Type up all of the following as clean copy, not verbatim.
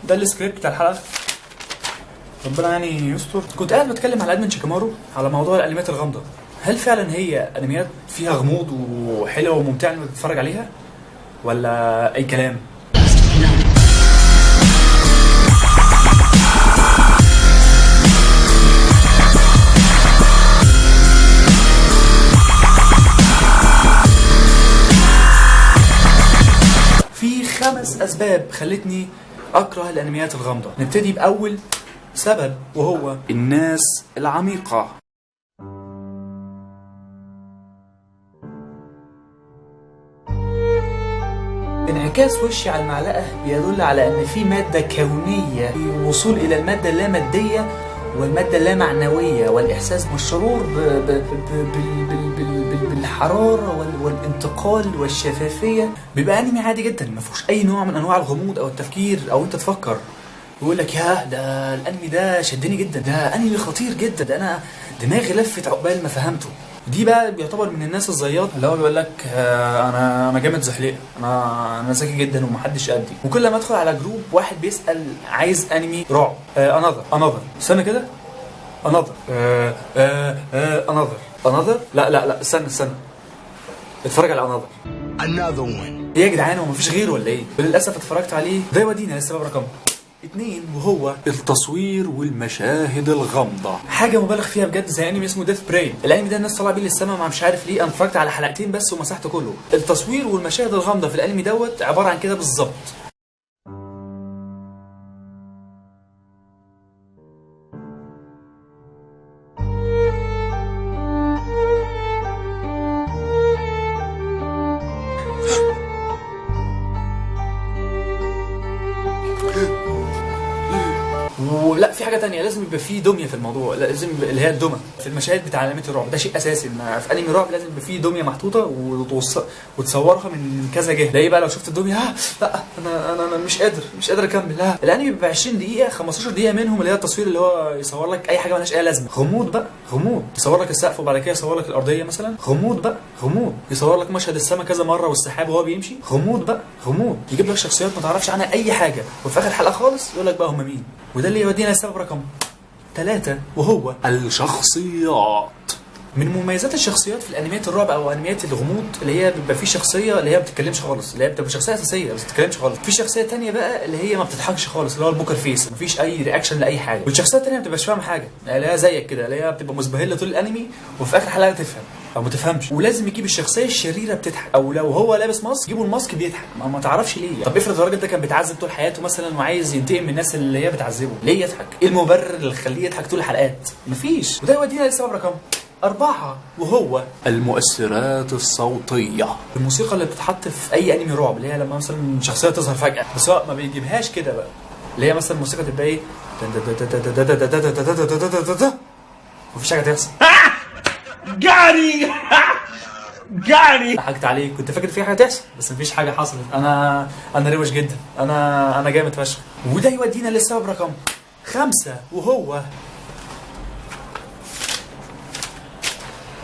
ده السكريبت بتاع الحلقة، ربنا يعني يستر. كنت قاعد بتكلم على admin شيكامارو على موضوع الانميات الغامضة. هل فعلا هي انميات فيها غموض وحلوه وممتعة انك تتفرج عليها ولا اي كلام؟ في 5 اسباب خلتني اكره الانميات الغامضة. نبتدي باول سبب وهو الناس العميقة. انعكاس وشي على المعلقة بيدل على ان في مادة كونية، الوصول الى المادة اللاماديه والمادة اللامعنويه والاحساس والشعور بالحرارة والانتقال والشفافيه. بيبقى انمي عادي جدا ما فيهوش اي نوع من انواع الغموض او التفكير او انت تفكر. يقول لك يا ده الانمي ده شدني جدا، ده انمي خطير جدا، ده انا دماغي لفت عقبال ما فهمته. دي بقى بيعتبر من الناس الزياط اللي هو بيقول لك انا جامد زحليقه، انا ذكي جدا ومحدش قدي. وكل ما ادخل على group واحد بيسال عايز انمي رعب، another استنى كده، another another another لا لا لا استنى اتفرج على another another one. ايه يا جدعان هو مفيش غيره ولا ايه؟ وللاسف اتفرجت عليه. ده يودينا للسبب رقم 2 وهو التصوير والمشاهد الغامضة. حاجة مبالغ فيها بجد، زي انمي اسمه Death Parade. الانمي ده الناس طالعه بيه للسما ما مش عارف ليه، انا اتفرجت على حلقتين بس ومسحته كله. التصوير والمشاهد الغامضة في الانمي دوت عبارة عن كده بالظبط. ولا في حاجة تانية، لازم يبقى في دمية في الموضوع، لازم اللي هي الدمى في المشاهد بتاع علامات الرعب، ده شيء اساسي. ما في انمي رعب لازم يبقى في دمية محطوطة وتصورها من كذا جهة. ده بقى لو شفت الدمية لا انا مش قادر اكمل. لا الانمي بيبقى 20 دقيقة، 15 دقيقة منهم اللي هي التصوير اللي هو يصور لك اي حاجة مالهاش اي لازمه. غموض بقى، غموض، يصور لك السقف وبعد كده يصور لك الارضية مثلا. غموض بقى، غموض، يصور لك مشهد السماء كذا مرة والسحاب وهو بيمشي. غموض بقى، غموض، يجيب لك شخصيات ما تعرفش عنها اي حاجة، وفي اخر حلقة خالص يقول لك بقى هم مين. وده اللي يودينا للسبب رقم 3 وهو الشخصيات. من مميزات الشخصيات في الانميات الرعب او انميات الغموض اللي هي بيبقى في شخصية اللي هي ما بتتكلمش خالص، اللي هي بتبقى شخصية اساسية بس ما بتتكلمش خالص. في شخصية ثانية بقى اللي هي ما بتضحكش خالص، اللي هو ال poker face، مفيش اي reaction لاي حاجة. والشخصية الثانية ما بتبقاش فاهمه حاجة، اللي هي زيك كده، اللي هي بتبقى مزبهله طول الانمي وفي اخر حلقة تفهم او ما تفهمش. ولازم يجيب الشخصية الشريرة بتضحك، او لو هو لابس mask يجيبوا ال mask بيضحك، ما تعرفش ليه يعني. طب افرض الراجل ده كان بيتعذب طول حياته مثلا وعايز ينتقم من الناس اللي هي بتعذبه، ليه يضحك؟ ايه المبرر اللي يخليه يضحك طول الحلقات؟ مفيش. وده يودينا للسبب رقم 4 وهو المؤثرات الصوتية. الموسيقى اللي بتتحط في أي أنمي رعب، اللي هي لما مثلا شخصية تظهر فجأة، بس هو ما بيجيبهاش كده بقى، اللي هي مثلا الموسيقى تبقى إيه، مفيش حاجة تحصل. جاري جاري ضحكت عليك، كنت فاكر في حاجة تحصل بس مفيش حاجة حصلت. أنا روش جدا، أنا جامد فشخ. وده يودينا للسبب رقم 5 وهو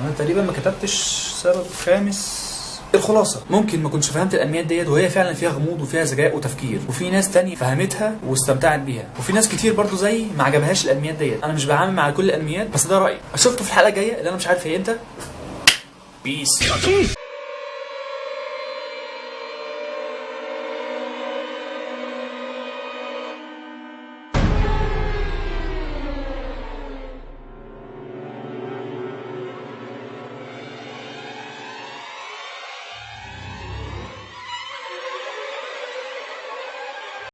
انا تقريبا ما كتبتش سبب خامس. الخلاصة ممكن ما كنتش فهمت الانميات ديت وهي فعلا فيها غموض وفيها ذكاء وتفكير، وفي ناس تانية فهمتها واستمتعت بيها، وفي ناس كتير برضو زي ما عجبهاش الانميات ديت. انا مش بعامل مع كل الانميات، بس ده رايي. اشوفكم في الحلقة الجاية اللي انا مش عارف هي امتى. peace.